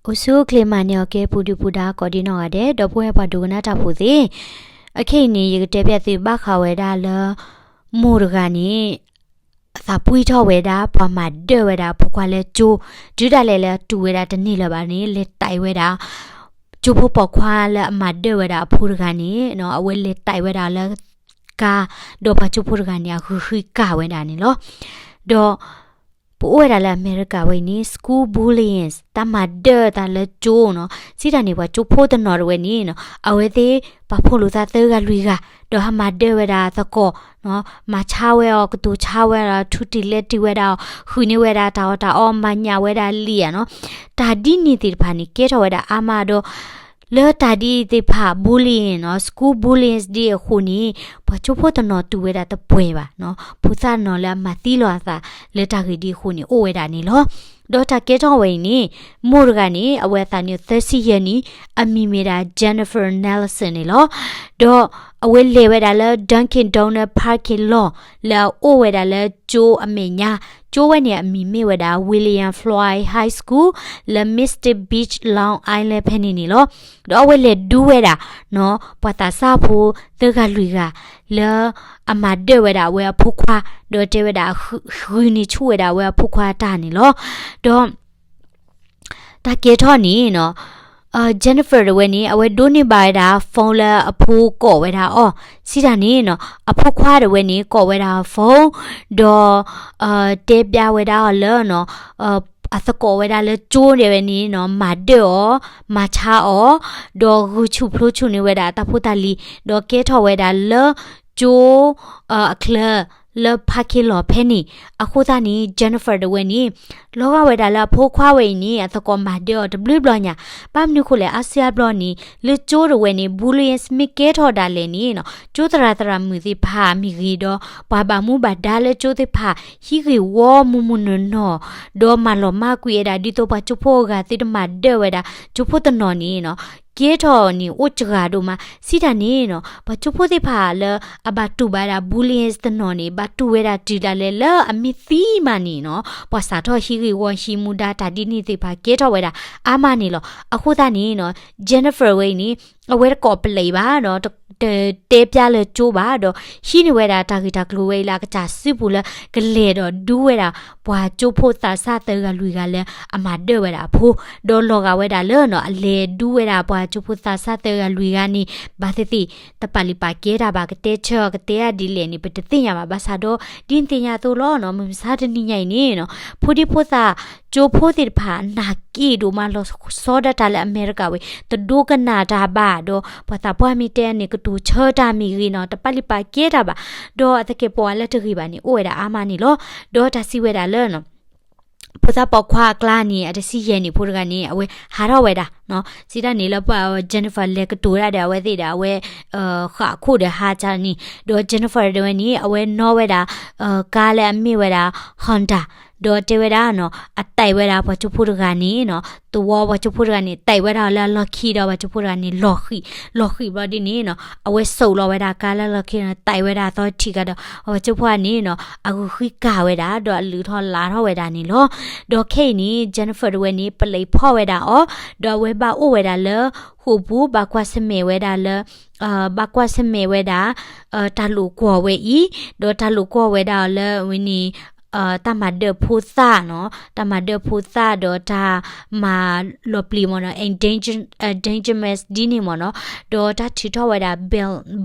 အိၣ်ဆူၣ်အိၣ်ချ့မၤန့ၢ်အီၤကဲ ပူၤဒုၣ်ပူၤဒါကိးဒံနီၢ်ဂၤဒဲး ဒီပုၢ်ဝဲၢ်ပှၤဒိကနၣ်တၢ်ဖိသ့ၣ်, အခဲအံၤန့ၣ် ယကတဲပျးသုဘၣ်ဃးဝဲဒၣ်လၢ မိၢ်တဂၤန့ၣ် အသးပှံၢ်ထီၣ်ဝဲဒၣ် ပှၤမၤဒၢၣ်ဝဲဒၣ်အဖိခွါလၢကၠိ, တုၤဒၣ်လဲာ်လၢအတူၢ်ဝဲဒၣ်တန့ၢ်လၢၤဘၣ်န့ၣ် လဲၤတဲာ်ဝဲဒၣ် ကၠိဖိပိာ်ခွါလၢအမၤဒၢၣ်ဝဲဒၣ်အဖိတဂၤန့ၣ် အဝဲလဲၤတဲာ်ဝဲဒၣ်လၢ ကါ, ဒီးပှၤကၠိဖိတဂၤန့ၣ် အဂုာ်ဃံကၢ်ဝဲဒၣ်န့ၣ်လီၤ. ဒီး ပအိၣ်ဝဲဒၣ်လၢအမဲရကၤဝဲအံၤန့ၣ် school bullying တၢ်မၤဒၢၣ်အသးလၢကၠိနီၤ, စံးတၢ်န့ၣ် ပှၤကၠိဖိတနီၤတဝဲန့ၣ်နီၤ အဝဲသ့ၣ်ပာ်ဖှိၣ်လိာ်သးသၢဂၤလွံၢ်ဂၤ, ဒီးဟးမၤဒၢၣ်ဝဲဒၣ်သကိး, မၤဆါဝဲအီၤ ကတိၤဆါဝဲဒီး ထူတံၢ်လဲၤတံၢ်ဝဲဒၣ်အီၤ, ဃုန့ၢ်ဝဲဒၣ်တၢ်အီၣ်တၢ်အီ မၤညၣ်ဝဲဒၣ်လံာ်ဧါနီၤ, တၢ်ဒ်န့ၣ်သ့ၣ်တဖၣ်န့ၣ် ကဲထီၣ်ဝဲဒၣ်အါမးဒီး လၢတၢ်ဒ်အံၤသ့ၣ်တဖၣ် bullying နီၤ school bullying ဒ်အဃိန့ၣ် ပှၤကၠိဖိတနီၤတူၢ်ဝဲဒၣ်တပှဲၤဘၣ်နီၤ, ဖိသၣ်တနီၤလၢအမၤသံလီၤအသးလၢတၢ်ဂ့ၢ်ဒ်အဃိန့ၣ် အိၣ်ဝဲဒၣ်န့ၣ်လီၤ. ဒီးတၢ်ကဲထီၣ်ဝဲအံၤန့ၣ် မိၢ်တဂၤန့ၣ် အဝဲအသးန့ၣ်သၢဆံယဲၢ်နံၣ်, အမံၤမ့ၢ်ဒၣ် Jennifer Nelson န့ၣ်လီၤ. ဒီးအဝဲလဲၤဝဲဒၣ်လၢ Dunkin Donuts parking lot လၢအအိၣ်ဝဲဒၣ်လၢကၠိအမဲာ်ညါ, ကၠိဝဲန့ၣ်အမံၤမ့ၢ်ဝဲဒၣ် William Fry High School လၢ Mystic Beach Long Island ဖဲန့ၣ်န့ၣ်လီၤ. ဒီးအဝဲလဲၤဒူဝဲဒၣ် ပှၤသးစၢ်ဖိသၢဂၤလွံၢ်ဂၤ လၢအမၤဒၢၣ်ဝဲဒၣ်အဝဲအဖိခွါ, ဒီးတဲဝဲဒၣ် ဂုာ်န့ၢ်ဆူၣ်ဝဲဒၣ်အဝဲအဖိခွါတၢ်န့ၣ်လီၤ. ဒီး တၢ်ကဲထီၣ်န့ၣ်နီၤ, Jennifer တဝဲန့ၣ် အဝဲဒိးန့ၢ်ဘၣ်ဝဲဒၣ် phone လၢအဖိကိးဝဲဒၣ်အီၤ, စံးတၢ်န့ၣ်နီၤ အဖိခွါတဝဲန့ၣ် ကိးဝဲဒၣ်အ phone ဒီး တဲပျးဝဲဒၣ်အီၤလၢ အသကိးဝဲဒၣ်လၢကၠိဒဲးဝဲန့ၣ်နီၤ မၤဒၢၣ်အီၤ, မၤဆါအီၤ, ဒီးဂုာ်ဆူၣ်ဖျိဆူၣ်န့ၢ်ဝဲဒၣ်တၢ်ဖိတၢ်လံၤ, ဒီးကဲထီၣ်ဝဲဒၣ်လၢကၠိ အချၢ လၢ parking lot ဖဲန့ၣ်. အဃိသတးန့ၣ် Jennifer တဝဲန့ၣ် လီၤဂာ်ဝဲဒၣ်လၢအဖိခွါဝဲအံၤန့ၣ် အသကိးမၤဒၢၣ်အီၤတဘျုးဘျီညါ, ဘၣ်မနုၤဃိလဲၣ် အါစုအါဘျီန့ၣ် လၢကၠိတဝဲန့ၣ် bullying မ့ၢ်ကဲထီၣ်ဒၣ်လဲာ်န့ၣ်နီၤ ကၠိသရၣ်သရၣ်မုၣ်သ့ၣ်တဖၣ်မ့ၢ်ဂ့ၤဒီး ပှၤဘၣ်မူဘၣ်ဒါလၢကၠိသ့ၣ်တဖၣ် ဟံးဂ့ၢ်ဝီမုၢ်မုၢ်နီၢ်နီၢ်, ဒီးမၤလီၤမၢ်ကွံာ်ဝဲဒၣ် ဒ်သိးပှၤကၠိဖိအဂၤသ့ၣ်တမၤဒၢၣ်ဝဲဒၣ် ကၠိဖိတနီၤန့ၣ်နီၤ ကဲထီၣ်န့ၣ်အိၣ်စှၤဒိၣ်မး. စံးတၢ်န့ၣ်နီၤ ပှၤကၠိဖိသ့ၣ်တဖၣ်လၢအဘၣ်တူၢ်ဘၣ်ဝဲဒၣ် bullying တနီၤန့ၣ် ဘၣ်တူၢ်ဝဲဒၣ်တုၤဒၣ်လဲာ်လၢအမ့ၢ်သံမးန့ၣ်နီၤ ပှၤစးထီၣ်ဟံးဂ့ၢ်ဝီဟံးမူဒါ တၢ်ဒ်န့ၣ်သ့ၣ်တဖၣ်ကဲထီၣ်ဝဲဒၣ်အါမးန့ၣ်လီၤ. အဃိသတးန့ၣ်နီၤ Jennifer ဝဲအံၤန့ၣ် အဝဲတကိးပလံးဘၣ်ဒီး တတဲပျးလၢကၠိဘၣ်ဒီး ဟံးန့ၢ်ဝဲဒၣ်တၢ်ဂ့ၢ်တၢ်ကျိၤဝဲအံၤလၢအကစၢ်စုပူၤလၢ ကလဲၤဒီးဒူဝဲဒၣ် ပှၤကၠိဖိသးစၢ်သၢဂၤလွံၢ်ဂၤလၢအမၤဒၢၣ်ဝဲဒၣ်အဖိ, ဒီးလီၤဂာ်ဝဲဒၣ်လၢနီၤ အလဲၤဒူဝဲဒၣ်ပှၤကၠိဖိသးစၢ်သၢဂၤလွံၢ်ဂၤန့ၣ် ဘၣ်သ့ၣ်သ့ၣ် တပာ်လုၢ်ပာ်ကဲတၢ်ဘၣ် ကတဲဆၢအီၤကတဲအါဒ်လဲၣ်န့ၣ် ပတသ့ၣ်ညါဘၣ်. ဘၣ်ဆၣ်ဒီး ဒ်နသ့ၣ်ညါအသိးလီၤနီၤ မုၢ်မဆါတနံၤညါအံၤန့ၣ်နီၤ ဖိဒံဖိသၣ် ကၠိဖိသ့ၣ်တဖၣ် နာ်က့ၤဒိၣ်မးလီၤဆီဒၣ်တၢ်လၢအမဲရကၤဝဲ တဒိကနၣ်တၢ်ဘၣ်ဒီး ပှၤသးပှၢ်မ့ၢ်တဲန့ၣ် ကတိၤဆၢတၢ်မ့ၢ်ဂ့ၤနီၤ တပာ်လုၢ်ပာ်ကဲတၢ်ဘၣ်, ဒီးအသကဲးပဝးလၢတဂ့ၤဘၣ်န့ၣ် အိၣ်ဝဲဒၣ်အါမးန့ၣ်လီၤ. ဒီးတၢ်စံးဝဲဒၣ်လၢ ဖိသၣ်ပိာ်ခွါအကျါန့ၣ် အတဆံယဲၢ်နံၣ်ဖိတဂၤန့ၣ် အဝဲဟးထီၣ်ဝဲဒၣ် စံးတၢ်န့ၣ်လၢပှၤ Jennifer လဲၤကတိၤတၢ်ဒီးအဝဲသ့ၣ်ဒီး အဝဲ ဃၣ်ခိၣ်ဒီးဟါကၢ်န့ၣ် ဒီး Jennifer တဝဲန့ၣ် အဝဲနီၣ်ဝဲဒၣ် ကါလၢအမ့ၢ်ဝဲဒၣ် Honda ဒီးတဲဝဲဒၣ်နီၤ အတဲဝဲဒၣ်ပှၤကၠိဖိတဂၤန့ၣ်နီၤ သဝီပှၤကၠိဖိတဂၤန့ၣ် တဲဝဲဒၣ်လၢအလီၢ်ခံဒီးပှၤကၠိဖိတဂၤန့ၣ် လီၤဃံၤ လီၤဃံၤဘျီဒ်န့ၣ်နီၤ အဝဲစိာ်လီၤဝဲဒၣ်ကါလၢလီၢ်ခံဒီး တဲဝဲဒၣ်အသီထံးကဒီး ပှၤကၠိဖိတဂၤန့ၣ်နီၤ အဂုာ်ဃံကၢ်ဝဲဒၣ် ဒီးအလုၢ်ထီၣ်လးထီၣ်ဝဲဒၣ်န့ၣ်လီၤ. ဒီးခဲအံၤန့ၣ် Jennifer တဝဲန့ၣ် ပလံးဖီၣ်ဝဲဒၣ်အီၤ ဒီးအဝဲဘၣ်အိၣ်ဝဲဒၣ်လၢဃိာ်ပူၤ ဘၣ်ကွၢ်ဆၢၣ်မဲာ်ဝဲဒၣ်လၢ ဘၣ်ကွၢ်ဆၢၣ်မဲာ်ဝဲဒၣ် တၢ်လိာ်ကွီၢ်ဝဲအံၤ ဒီးတၢ်လိာ်ကွီၢ်ဝဲဒၣ်အီၤလၢဝဲန့ၣ် တၢ်မၤဒၢးဖိသၣ်နီၤ တၢ်မၤဒၢးဖိသၣ်ဒီးတၢ်မၤလီၤပျံၤမ့ၢ်နီၤ endangerment ဒ်န့ၣ်မ့ၢ်နီၤ ဒီးတၢ်ထုးထီၣ်ဝဲဒၣ် bail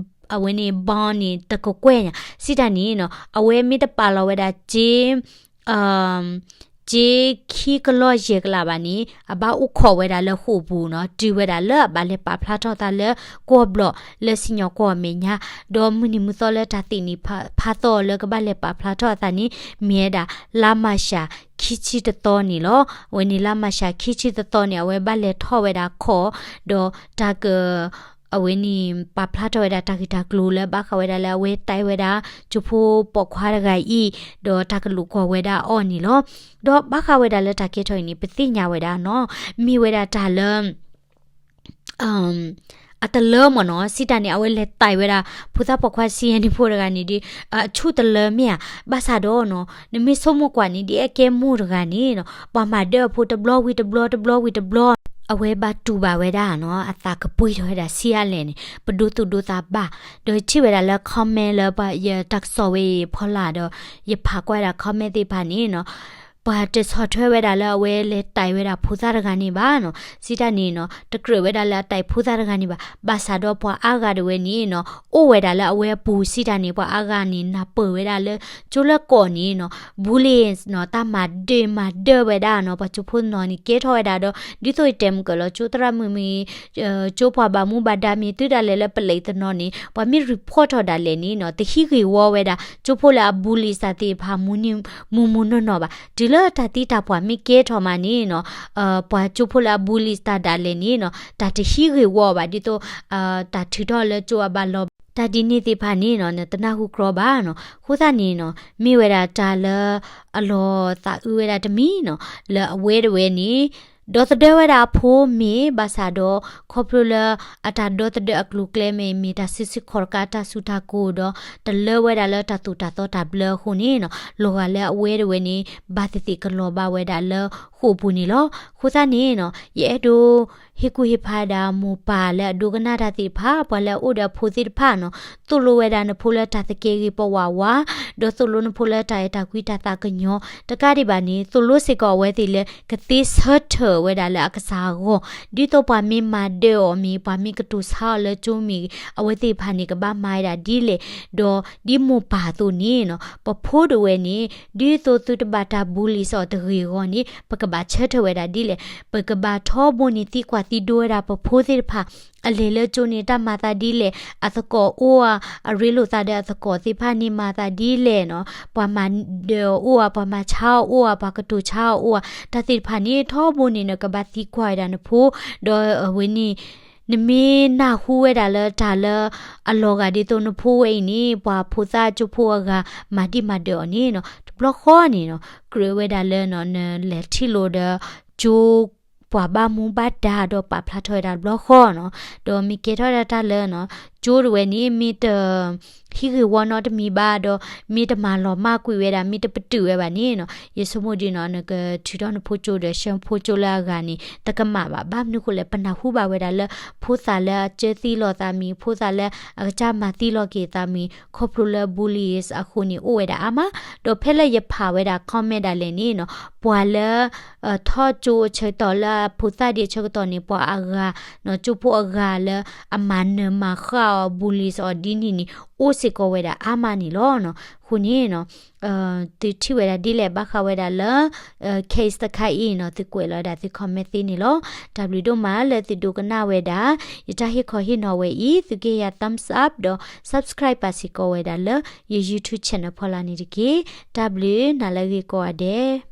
အဝဲန့ၣ် bond န့ၣ် တကကွဲၢ်ညါ စံးတၢ်န့ၣ်နီၤ အဝဲမ့ၢ်တပာ်လီၤဝဲဒၣ်စ့ စ့ခံကလီၢ်ယဲၢ်ကလးဘၣ်န့ၣ် အဘၣ်အိၣ်ခိးဝဲဒၣ်လၢဃိာ်ပူၤနီၤ တုၤဝဲဒၣ်လၢအဘၣ်လဲၤပာ်ဖျါထီၣ်သးလၢကွီၢ်ဘျီၣ် လၢစံၣ်ညီၣ်ကွီၢ်အမဲာ်ညါ ဒီးမုၢ်နံၤမုၢ်သီလၢတၢ်သ့ၣ်န့ၣ်ဖးသီအီၤလၢကဘၣ်လဲၤပာ်ဖျါထီၣ်အသးန့ၣ် မ့ၢ်ဝဲဒၣ်လါမၢ်ၡးခံဆံတသီန့ၣ်လီၤ. အဝဲန့ၣ်လါမၢ်ၡးခံဆံတသီန့ၣ် အဝဲဘၣ်လဲၤထီၣ်ဝဲဒၣ်ခိး ဒီးတၢ်က အဝဲန့ၣ် ပာ်ဖျါထီၣ်ဝဲဒၣ်တၢ်ဂ့ၢ်တၢ်ကျိၤလၢဘၣ်ဃးဝဲဒၣ်လၢအဝဲတဲဝဲဒၣ် ကၠိဖိပိာ်ခွါတဂၤအံၤ ဒီးတၢ်ကလိာ်ကွီၢ်ဝဲဒၣ်အီၤန့ၣ်လီၤ. ဒီးဘၣ်ဃးဝဲဒၣ်လၢတၢ်ကဲထီၣ်အံၤန့ၣ် ပသ့ၣ်ညါဝဲဒၣ်နီၤ မ့ၢ်ဝဲဒၣ်တၢ်လၢ အတလၢမ့ၢ်နီၤ စံးတၢ်န့ၣ် အဝဲလဲၤတဲဝဲဒၣ် ဖိသၣ်ပိာ်ခွါဆံယဲၢ်နံၣ်ဖိတဂၤန့ၣ်ဒီး အဆူၣ်တလၢမ့ၢ်ဧါ ဘၣ်ဆၣ်ဒီးနီၤ နမ့ၢ်ဆိကမိၣ်ကွၢ်န့ၣ် ဒ်အကဲမိၢ်တဂၤန့ၣ်နီၤ ပှၤမၤဒၢးအဖိတဘျီဝံၤတဘျီ တဘျီဝံၤတဘျီ အဝဲဘၣ်တူၢ်ဘၣ်ဝဲဒၣ်နီၤ, အသးကပှ့ၤထီၣ်ဝဲဒၣ်ဆံးအါလဲၣ်န့ၣ် ပဒိသူၣ်ဒိသးဘၣ်. ဒီးထံၣ်ဝဲဒၣ်လၢ comment လၢပှၤ ယတၢ်ကစီၣ်ဝဲအံၤဖီလာ်ဒီး ယဖးကွၢ်ဝဲဒၣ် comment သ့ၣ်တဖၣ်န့ၣ်နီၤ, ပှၤတဆီၣ်ထွဲဝဲဒၣ်လၢအဝဲလဲၤတဲာ်ဝဲဒၣ်ဖိသၣ်တဂၤန့ၣ်ဘၣ်နီၤ. စံးတၢ်န့ၣ်နီၤ တကြၢးဝဲဒၣ်လၢအတဲာ်ဖိသၣ်တဂၤန့ၣ်ဘၣ်. ဘၣ်ဆၣ်ဒီးပှၤအါဂၤတဝဲန့ၣ်နီၤ အိၣ်ဝဲဒၣ်လၢအဝဲအပူၤစံးတၢ်န့ၣ် ပှၤအါဂၤန့ၣ် နၢ်ပၢၢ်ဝဲဒၣ်လၢ ကၠိလၢကီၢ်န့ၣ်နီၤ bullies နီၤ တၢ်မၤဒၢၣ်မၤဒၢၣ်ဝဲဒၣ်နီၤ ပှၤကၠိဖိနီၤန့ၣ် ကဲထီၣ်ဝဲဒၣ်ဒီး ဒ်သိးယတဲမုၢ်ကၢၢ်လီၤ ကၠိသရၣ်မုၣ်မ့ၢ် ကၠိပှၤဘၣ်မူဘၣ်ဒါမ့ၢ် တုၤဒၣ်လဲာ်လၢပလဲၤတနီၤန့ၣ် ပှၤမ့ၢ် report ထီၣ်ဒၣ်လဲာ်န့ၣ်နီၤ တဟံးဂ့ၢ်ဝီဝဲဒၣ် ကၠိဖိလၢအ bully သးသ့ၣ်တဖၣ်မူမူနီၢ်နီၢ်ဘၣ်. တုၤလၢတၢ်သံတၢ်ပှၢ်မ့ၢ်ကဲထီၣ်မးန့ၣ်နီၤ ပှၤကၠိဖိလၢအ bully သးဒၣ်လဲာ်န့ၣ်နီၤ တၢ်တဟံးဂ့ၢ်ဝီဘၣ် ဒ်သိး တၢ်ထုးထီၣ်လၢကၠိအဘၣ်လီၤ. တၢ်ဒ်န့ၣ်သ့ၣ်တဖၣ်န့ၣ်နီၤ နတနၢ်ဟူကြီဘၣ်နီၤ. အဃိသတးန့ၣ်နီၤ မ့ၢ်ဝဲဒၣ်တၢ်လၢအလီၤသးအုးဝဲဒၣ်တမံၤနီၤ လၢအဝဲတဝဲန့ၣ် ဒီသဒၢဝဲဒၣ်အဖိမ့ၢ်ဘၣ်ဆၣ်ဒီး ခီဖျိလၢအတၢ်ဒီသဒၢအကျိၤအကျဲမ့ၢ် မ့ၢ်တၢ်စုဆူၣ်ခီၣ်တကး တၢ်စူၢ်တၢ်ကိၢ်ဒီး တလၢဝဲဒၣ်လၢတၢ်သိၣ်တၢ်သီတၢ်ဘျၢအဃိန့ၣ်နီၤ လီၤဂာ်လၢအဝဲတဝဲန့ၣ် ဘၣ်သ့ၣ်သ့ၣ်ကလီၤဘၣ်ဝဲဒၣ်လၢဃိာ်ပူၤန့ၣ်လီၤ. အဃိသတးန့ၣ်နီၤ ယအဲၣ်ဒိး ဟ့ၣ်ကူၣ်ဟ့ၣ်ဖးဒၣ်မိၢ်ပၢ်လၢအဒိကနၣ်တၢ်သ့ၣ်တဖၣ် ပှၤလၢအအိၣ်ဒီးအဖိသ့ၣ်တဖၣ်နီၤ သိၣ်လိဝဲဒၣ်နဖိလၢတၢ်သကဲးဂ့ၤပဝးဝး ဒီးသိၣ်လိနဖိလၢတၢ်အဲၣ်တၢ်ကွံတၢ်သးကညီၤ တကးဒံးဘၣ်န့ၣ် သိၣ်လိစ့ၢ်ကီးအဝဲသ့ၣ်လၢ ကသ့ဆၢထၢၣ်ဝဲဒၣ်လၢအကစၢ်အဂီၢ် ဒ်သိးပှၤမ့ၢ်မၤဒၢးအီၤမ့ၢ် ပှၤမ့ၢ်ကတိၤဆါအီၤလၢကၠိမ့ၢ် အဝဲသ့ၣ်တဖၣ်န့ၣ် ကဘၣ်မၤဝဲဒၣ်ဒ်လဲၣ် ဒီးဒ်မိၢ်ပၢ်အသိးန့ၣ်နီၤ ပဖိတဝဲန့ၣ် ဒ်သိးသုတဘၣ်တၢ် bully အီၤတဂ့ၤအဂီၢ်န့ၣ် ပကဘၣ်ဆၢထၢၣ်ဝဲဒၣ်ဒ်လဲၣ် ပကဘၣ်ထီဘိန့ၣ်သံကွၢ်သံဒိဝဲဒၣ်ပဖိသ့ၣ်တဖၣ် အလဲၤလၢကၠိန့ၣ် တၢ်မၤသးဒ်လဲၣ် အသကိးအိၣ်ဧါ အရ့လိာ်သးဒီးအသကိးသ့ၣ်တဖၣ်န့ၣ် မၤသးဒ်လဲၣ်နီၤ ပှၤမၤဒၢးအီၤအိၣ်ဧါ ပှၤမၤဆါအီၤအိၣ်ဧါ ပှၤကတိၤဆါအီၤအိၣ်ဧါ တၢ်သ့ၣ်တဖၣ်န့ၣ် ထီဘိန့ၣ်နီၤ ကဘၣ်သံကွၢ်ဝဲဒၣ်နဖိ ဒီးအဝဲန့ၣ် နမ့ၢ်နၢ်ဟူဝဲဒၣ်လၢတၢ်လၢအလီၤဂာ်ဒ်သိးနဖိဝဲအံၤန့ၣ် ပှၤဖိသၣ်ကၠိဖိအဂၤ မၤဒံၣ်မၤဒၢးအီၤန့ၣ်နီၤ တဘျီဃီန့ၣ်နီၤ ကြၢးဝဲဒၣ်လၢနီၤ နလဲၤထံၣ်လိာ်ဒီး ကၠိ ပှၤဘၣ်မူဘၣ်ဒါဒီးပာ်ဖျါထီၣ်ဝဲဒၣ်တဘျီဃီနီၤ ဒီးမ့ၢ်ကဲထီၣ်ဒၣ်တၢ်လၢနီၤ ကၠိတဝဲန့ၣ် မ့ၢ်တ ဟံးဂ့ၢ်ဝီနီတမံၤဘၣ်ဒီး မ့ၢ်တမၤလီၤမၢ်ကွံာ်ဝဲဒၣ် မ့ၢ်တပတုာ်ဝဲဘၣ်န့ၣ်နီၤ ယဆိကမိၣ်ဒ်နီၤ နကထုးထီၣ်နဖိကၠိဒီး ဆှၢနဖိကၠိလၢအဂၤန့ၣ် တကမၣ်ဘၣ်. ဘၣ်မနုၤဃိလဲၣ် ပနၢ်ဟူဘၣ်ဝဲဒၣ်လၢ ဖိသၣ်လၢအကၢသံလီၤသးမံၤ ဖိသၣ်လၢအကစၢ်မၤသံလီၤက့ၤသးမံၤ ခီဖျိလၢ bullies အဃိန့ၣ် အိၣ်ဝဲဒၣ်အါမး ဒီးဖဲလၢယဖးဝဲဒၣ် comment ဒၣ်လဲာ်န့ၣ်နီၤ ပှၤလၢ ထီၣ်ကၠိအဆၢကတီၢ်လၢအဖိသၣ်ဒံးအဆၢကတီၢ်န့ၣ် ပှၤအဂၤနီၤ ကၠိဖိအဂၤလၢအမၤနၢၤမၤဃၣ်အီၤ bullies အီၤဒ်န့ၣ်န့ၣ် အိၣ်စ့ၢ်ကီးဝဲဒၣ်အါမးန့ၣ်လီၤနီၤ. အဃိန့ၣ်နီၤ သုထံၣ်ဝဲဒၣ်ဒ်လဲၣ် ဘၣ်ဃးဝဲဒၣ်လၢ case တခါအံၤနီၤ သုကွဲးလီၤဝဲဒၣ်သု comment သ့န့ၣ်လီၤ. တၢ်ဘျုးဒိၣ်မးလၢသုဒိကနၣ်ဝဲဒၣ် ယတၢ်ဟ့ၣ်ခီဟ့ၣ်နီၤဝဲအံၤ သုကဟ့ၣ်ယၤ thumbs up ဒီး subscribe ပာ်စ့ၢ်ကီးဝဲဒၣ်လၢ ယ YouTube channel ဖီလာ်န့ၣ်တက့ၢ်. တၢ်ဘျုး နၤလၢအဂ့ၤကိးဂၤဒဲး.